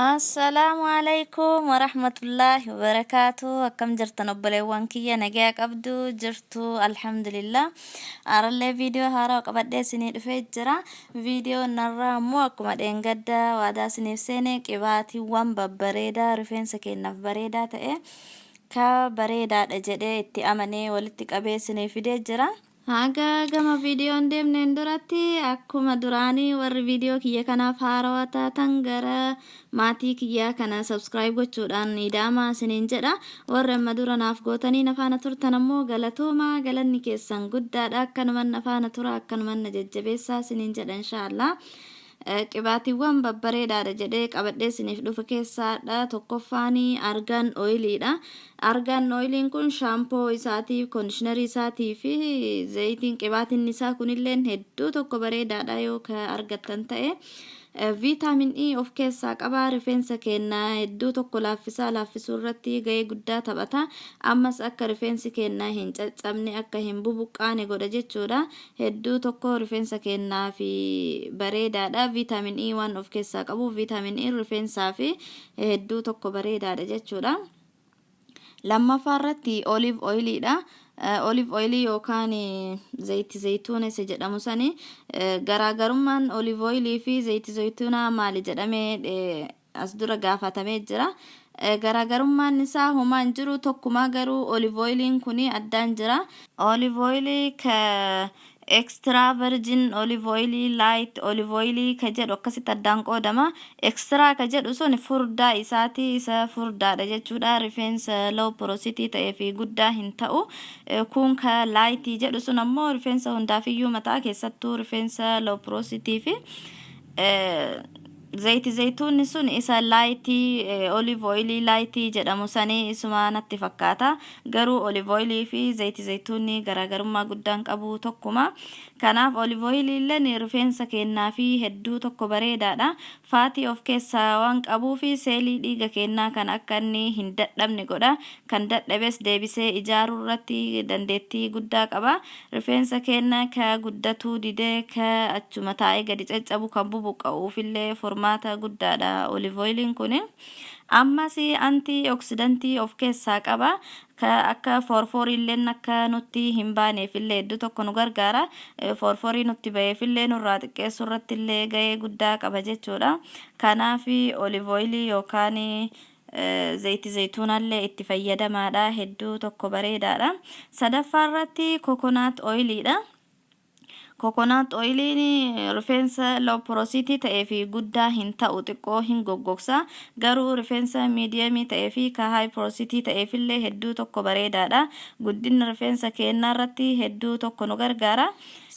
Assalaamu alaikum warahmatullaahi wabarakaatu. Akkam jirtan obboleewwan kiyya? Nagaya qabdu jirtu? Alhamdulillah. Arallee viidiyoo haaraa qabadhee isinii dhufee jira. Viidiyoon narraa ammoo akkuma dheengadda waadaa isiniif seene, qibaatiiwwan babbareedaa rifeensa keenyaaf bareedaa ta'e, ka bareedaadha jedhee itti amanee walitti qabee isinii fidee jira. Haga gama viidiyoon deemneen duratti, akkuma duraanii warri viidiyoo kiyya kanaaf haarawaa taatan gara maatii kiyyaa kana subscribe gochuudhaan ida'amaa isiniin jedha. Warri amma dura naaf gootanii na faana turtan ammoo galatoomaa, galanni keessan guddaadha. Akkanuman na faana tura, akkanuman na jajjabeessaa isiniin jedha, inshaallah. Qibaatiiwwan babbareedaadha jedhee qabadhee isiniif dhufe keessaadha tokkoffaan argan oiliidha. Argan oiliin kun shaampoo isaatii, conditionerii isaatii fi zayitiin qibaatiin isaa kunilleen hedduu tokko bareedaadha yoo ka argattan ta'e. Vitamin E of keessaa qaba. Rifeensa keenya hedduu tokko laaffisaa, laaffisuu irratti gahee guddaa taphata. Ammas akka rifeensi keenya hin caccabne, akka hin bubuqqaane godha jechuudha. Hedduu tokko rifeensa keenyaa fi bareedaadha. Vitamin E waan of keessaa qabu, vitamin E rifeensaa fi hedduu tokko bareedaadha jechuudha. Lammaffaa irratti olive oiliidha. Olive oilii yookaan zayiti zayituuna isa jedhamu sani, garaagarummaan olive oilii fi zayiti zayituunaa maali jedhamee as dura gaafatamee jira. Garaagarummaan isaa homaa hin jiru, tokkuma. Garuu olive oiliin kun addaan jira. Olive oilii ka extra virgin olive oilii, light olive oilii ka jedhu akkasitti addaan qoodama. Extra ka jedhu sun furdaa isaati, isa furdaadha jechuudha. Rifeensa low porosity ta'ee fi guddaa hin ta'u. Kun ka light jedhu sun ammoo rifeensa hundaafiyyuu mataa, keessattuu rifeensa low porosity fi zayti zayituunni sun isa lightii, olive oilii lightii jedhamu sanii isuma natti fakkaata. Garuu olive oilii fi zayti zayituunni garaagarummaa guddaan qabu, tokkuma. Kanaaf olive oilii illeen rifeensa keenyaa fi hedduu tokko bareedaadha. Fatii of keessaa waan qabuu fi seelii dhiiga keenyaa kan akka inni hin dadhabne godha. Kan dadhabes deebisee ijaaruu irratti dandeettii guddaa qaba. Rifeensa keenya ka guddatuu didee, ka achuma taa'ee gadi caccabu, kan bubuqqa'uufillee furmaata guddaadha olive oiliin kun. Ammas antioxidantii of keessaa qaba. Ka akka forforiilleen akka nutti hin baaneefillee hedduu tokko nu gargaara. Forforii nutti baheefillee nurraa xiqqeessuu irratti illee gahee guddaa qaba jechuudha. Kanaaf olive oilii yookaan zayti zayituunallee itti fayyadamaadha, hedduu tokko bareedaadha. Sadaffaa irratti coconut oiliidha. Coconut oiliin rifeensa low porosity ta'ee fi guddaa hin ta'u, xiqqoo hin goggogsa. Garuu rifeensa mediumii ta'ee fi ka high porosity ta'eefillee hedduu tokko bareedaadha. Guddina rifeensa keenyaa irratti hedduu tokko nu gargaara.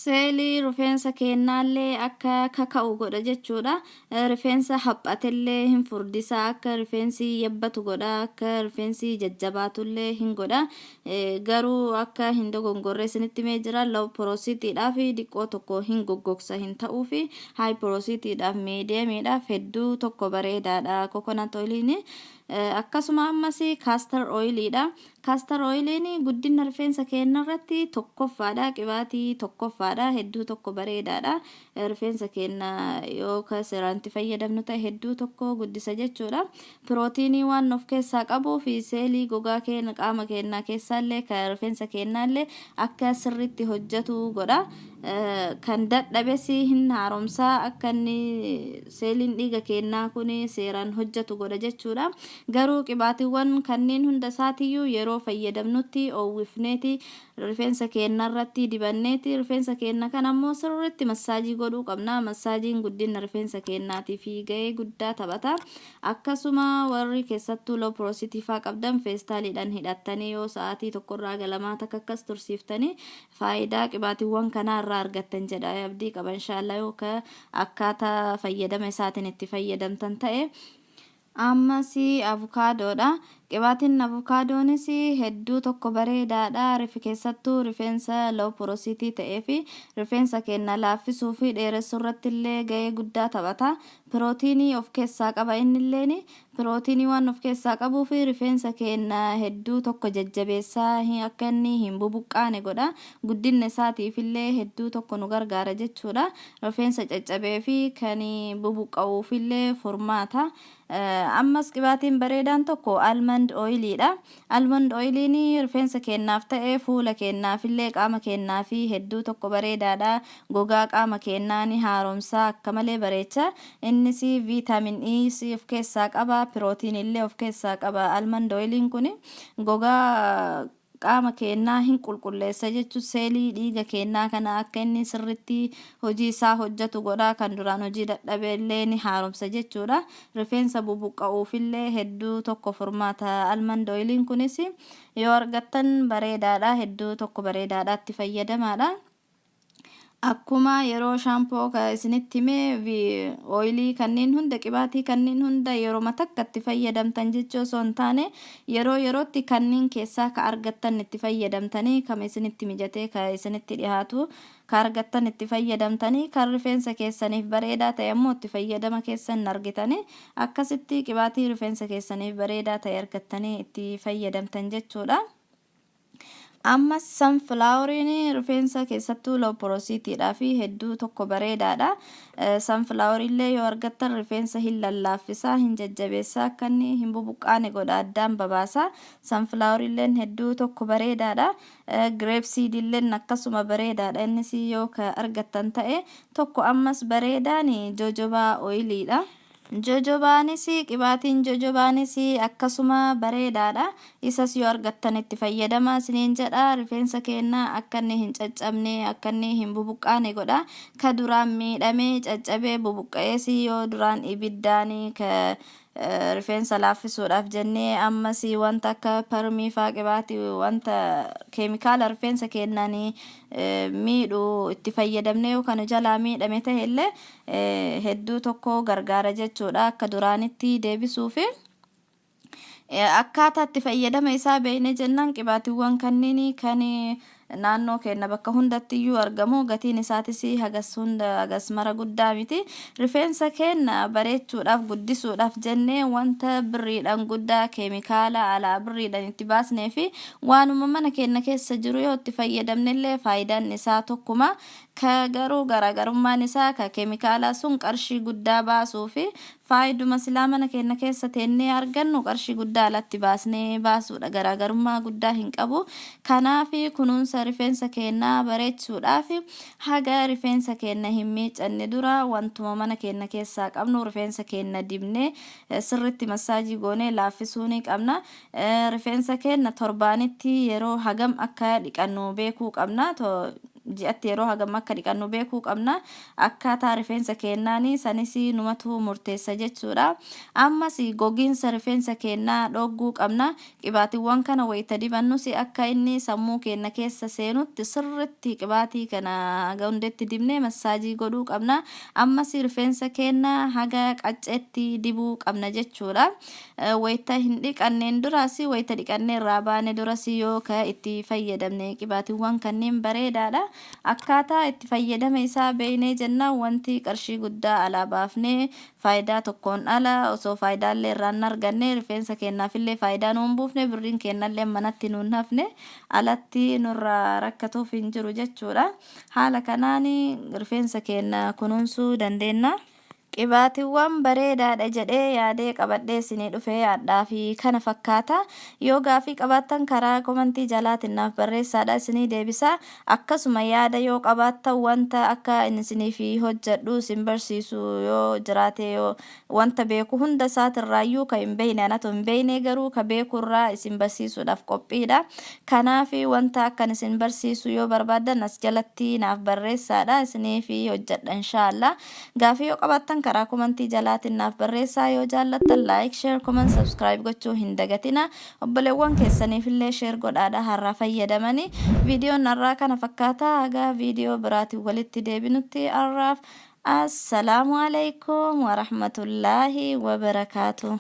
Seelii rifeensa keenyaallee akka kaka'u godha jechuudha. Rifeensa haphatellee hin furdisa, akka rifeensi yabbatu godha, akka rifeensi jajjabaatullee hin godha. Garuu akka hin dogongorre isinitti mee jira, low porositydhaaf diqqoo tokko hin goggogsa hin ta'uu fi high porositydhaaf, mediumiidhaaf hedduu tokko bareedaadha coconut oiliin. Akkasuma ammas castor oiliidha. Castor oiliin guddina rifeensa keenya irratti tokkoffaadha, qibaatii tokkoffaadha, hedduu tokko bareedaadha. Rifeensa keenya yoo ka seeraan itti fayyadamnu ta'e hedduu tokko guddisa jechuudha. Pirootiinii waan of keessaa qabuu fi seelii gogaa keenya, qaama keenyaa keessaallee, ka rifeensa keenyaallee akka sirriitti hojjetu godha. Kan dadhabes hin haaromsaa, akka inni seeliin dhiiga keenyaa kun seeraan hojjetu godha jechuudha. Garuu qibaatiiwwan kanneen hunda isaatiyyuu yeroo fayyadamnutti oowwifneeti rifeensa keenya irratti dibanneeti, rifeensa keenya kana ammoo sirriitti massaajii godhuu qabna. Massaajiin guddina rifeensa keenyaatiif gahee guddaa taphata. Akkasuma warri keessattuu low porosity faa qabdan feestaaliidhaan hidhattanii yoo sa'aatii tokkorraa galamaa takka akkas tursiiftanii faayidaa qibaatiiwwan kanaa irraa argattan jedha abdii qaba, inshaallah, yoo akkaataa fayyadama isaatiin itti fayyadamtan ta'e. Ammas avukaadoodha. Qibaatiin avukaadoonis hedduu tokko bareedaadha. Keessattuu rifeensa low porosity ta'ee fi rifeensa keenya laaffisuu fi dheeressuu irratti illee gahee guddaa taphata. Pirootiinii of keessaa qaba. Innilleen pirootiinii waan of keessaa qabuu fi rifeensa keenya hedduu tokko jajjabeessaa, akka inni hin bubuqqaane godha. Guddinna isaatiif illee hedduu tokko nu gargaara jechuudha. Rifeensa caccabee fi kan bubuqqa'uuf illee furmaata. Ammas qibaatiin bareedaan tokko almond oiliidha. Almond oiliin rifeensa keenyaaf ta'e fuula keenyaaf illee, qaama keenyaaf hedduu tokko bareedaadha. Gogaa qaama keenyaa ni haaromsa, akka malee bareecha. Innis vitamin E of keessaa qaba, pirootiin illee of keessaa qaba. Almond oiliin kun gogaa qaama keenyaa hin qulqulleessa jechuun seelii dhiiga keenyaa kana akka inni sirritti hojii isaa hojjetu godha. Kan duraan hojii dadhabe illee ni haaromsa jechuudha. Rifeensa bubuqqa'uuf illee hedduu tokko furmaata. Almond oiliin kunis yoo argattan bareedaadha, hedduu tokko bareedaadha, itti fayyadamaadha. Akkuma yeroo shaampoo isinitti hime, oilii kanneen hunda, qibaatii kanneen hunda yeroo takka itti fayyadamtan jechuu osoo hin taane, yeroo yerootti kanneen keessaa ka argattan itti fayyadamtanii, kam isinitti mijatee ka isinitti dhihaatu ka argattan itti fayyadamtanii, kan rifeensa keessaniif bareedaa ta'e ammoo itti fayyadama keessan argitanii, akkasitti qibaatii rifeensa keessaniif bareedaa ta'e argattanii itti fayyadamtan jechuudha. Ammas sunfloweriin rifeensa keessattuu low porositydhaa fi hedduu tokko bareedaadha. Sunflower illee yoo argattan rifeensa hin lallaaffisa, hin jajjabeessa, akka inni hin bubuqqaane godha, addaan babaasa. Sunflower illeen hedduu tokko bareedaadha. Grape seed illeen akkasuma bareedaadha. Innis yoo ka argattan ta'e tokko. Ammas bareedaan jojoba oiliidha. Jojobaanis, qibaatiin jojobaanis akkasuma bareedaadha. Isas yoo argattan itti fayyadamaa isiniin jedha. Rifeensa keenya akka inni hin caccabne, akka inni hin bubuqqaane godha. Ka duraan miidhamee caccabee bubuqqa'ees, yoo duraan ibiddaan ka rifeensa laaffisuudhaaf jennee, ammas wanta akka permii faa, qibaatii wanta keemikaala rifeensa keenyaan miidhu itti fayyadamnee yoo kan jalaa miidhame ta'e illee, hedduu tokko gargaara jechuudha akka duraanitti deebisuufi. Akkaataa itti fayyadama isaa beekne jennaan, qibaatiiwwan kanneen kan naannoo keenya bakka hundatti iyyuu argamu, gatiin isaatis hagas hunda hagas mara guddaa miti. Rifeensa keenya bareechuudhaaf, guddisuudhaaf jennee wanta birriidhaan guddaa keemikaala alaa birriidhaan itti baasnee fi waanuma mana keenya keessa jiru yoo itti fayyadamnellee faayidaan isaa tokkuma. Ka garuu garaagarummaan isaa, ka keemikaalaa sun qarshii guddaa baasuu fi faayiduma silaa mana keenya keessa teennee argannu qarshii guddaa alatti baasnee baasuudha. Garaagarummaa guddaa hin qabu. Kanaaf kunuunsa rifeensa keenyaa bareechuudhaaf haga rifeensa keenya hin miiccanne dura wantuma mana keenya keessaa qabnu rifeensa keenya dibnee, sirritti massage goonee laaffisuu ni qabna. Rifeensa keenya torbaanitti yeroo hagam akka dhiqannu beekuu qabna. Ji'atti yeroo hagam akka dhiqannu beekuu qabna. Akkaataa rifeensa keenyaanii sanis numatu murteessa jechuudha. Ammas gogiinsa rifeensa keenyaa dhogguu qabna. Qibaatiiwwan kana wayita dibannus akka inni sammuu keenya keessa seenutti sirritti qibaatii kana haga hundetti dibnee massage godhuu qabna. Ammas rifeensa keenya haga qacceetti dibuu qabna jechuudha. Wayita hin dhiqanneen duras, wayita dhiqannee irraa baane duras yoo ka itti fayyadamne qibaatiiwwan kanneen bareedaadha. Akkaataa itti fayyadama isaa beeknee jennaan, wanti qarshii guddaa alaa baafnee faayidaa tokkoon ala osoo faayidaallee irraa hin arganne, rifeensa keenyaafillee faayidaa nuun buufne, birriin keenyallee manatti nuun hafne, alatti nurraa rakkatuuf hin jiru jechuudha. Haala kanaan rifeensa keenya kunuunsuu dandeenya. Qibaatiiwwan bareedaadha jedhee yaadee qabadhee isinii dhufe hadhaa fi kana fakkaata. Yoo gaafii qabaattan karaa commentii jalaatiin naaf barreessaadha, isinii deebisa. Akkasuma yaada yoo qabaattan, wanta akka inni isiniif hojjedhu isin barsiisu yoo jiraate, yoo wanta beeku hunda isaatirraayyuu ka hin beekne, anatu hin beekne, garuu ka beekurraa isin barsiisuudhaaf qophiidha. Kanaaf wanta akkan isin barsiisu yoo barbaaddan as jalatti naaf barreessaadha, isiniif hojjedha inshaallah. Gaafii yoo qabaattan karaa commentii jalaatiin naaf barreessaa. Yoo jaallattan like, share, comment, subscribe gochuu hin dagatina. Obboleewwan keessaniifillee share godhaadha har'aa fayyadamanii. Viidiyoon har'aa kana fakkaata. Haga viidiyoo biraatiin walitti deebinutti har'aaf assalaamu alaikum warahmatullaahi wabarakaatu.